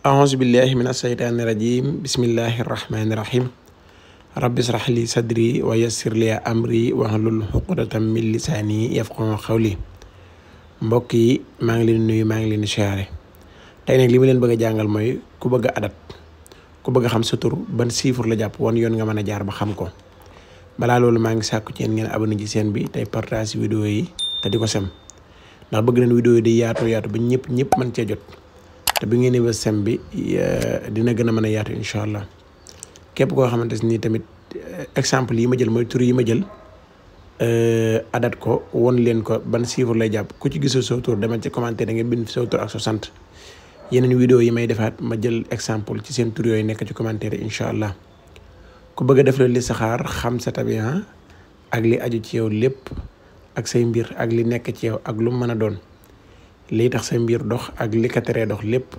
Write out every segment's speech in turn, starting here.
أعوذ بالله من الشيطان الرجيم بسم الله الرحمن الرحيم رب اشرح لي صدري ويسر لي أمري واحلل عقدة من لساني يفقهوا قولي mbokk yi maa ngi leen nuyu maa ngi leen siyaare tey nag li ma leen bëgg a jàngal mooy ku bëgg a adat ku bëgg a xam sa tur ban chiffre la jàpp wan yoon nga mën a jaar ba xam ko balaa loolu maa ngi sàkku ci yéen ngeen abonné ci chaîne bi tey partage vidéo yi te di ko sem ndax bëgg nañ vidéo yi di yaatu ba ñëpp mën cee jot te bi ngeen di sem bi dina gën a mën a yaatu incha allah képp koo xamante ni tamit exemple yi ma jël mooy tur yi ma jël adat ko won leen ko ban chiffre lay jàpp ku ci gisul sa tur demal ci commentaire da nga bind sa tur ak sa sant yeneen vidéo yi may defaat ma jël exemple ci seen tur yooyu nekk ci commentaire incha allah ku bëgg a def la li saxaar xam sa tabian ak li aju ci yow lépp ak say mbir ak li nekk ci yow ak lu mu mën a doon lii tax sa mbir dox ak li ka teree dox lépp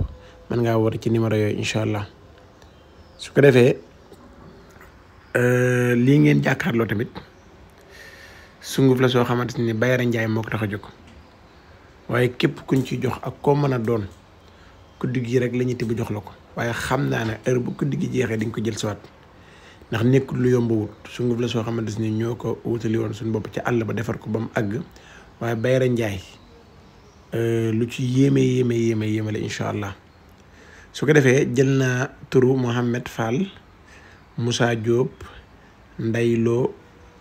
mën ngaa woote ci numéro yooyu incha allah su ko defee lii ngeen jàkkaarloo tamit sunguf la soo xamante ni Bayra Njaay moo ko tax a jóg waaye képp kuñ ci jox ak koo mën a doon guddi gi rek la ñuy tibb jox la ko waaye xam naa ne heure bu guddi gi jeexee di nga ko jël siwaat ndax nekkul lu yomb wut sunguf la soo xamante ni ñoo ko wutali woon suñu bopp ci àll ba defar ko ba mu àgg waaye Bayra Njaay lu ci yéeme la incha allah su ko defee jël naa turu Mohamed Fall Moussa Diop Ndayloo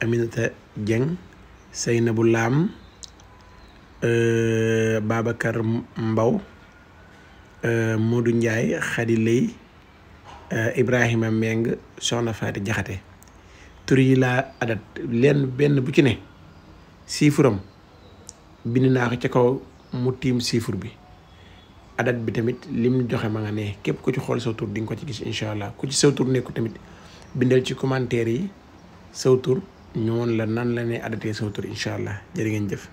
Aminata Dieng Seynabou Lam Babacar Mbaw Modou Ndiaye Khady Lay Ibrahima Meng Soxna Faati Jaxate tur yi laa adat leen benn bu ci ne siifuram bind naa ko ca kaw mu tiim chiffre bi adat bi tamit lim joxe ma nga ne képp ku ci xool saw tur di nga ko ci gis incha allah ku ci saw tur nekku tamit bindal ci commentaire yi saw tur ñu woon la nan la ne adatee saw tur incha allah jërë ngeen jëf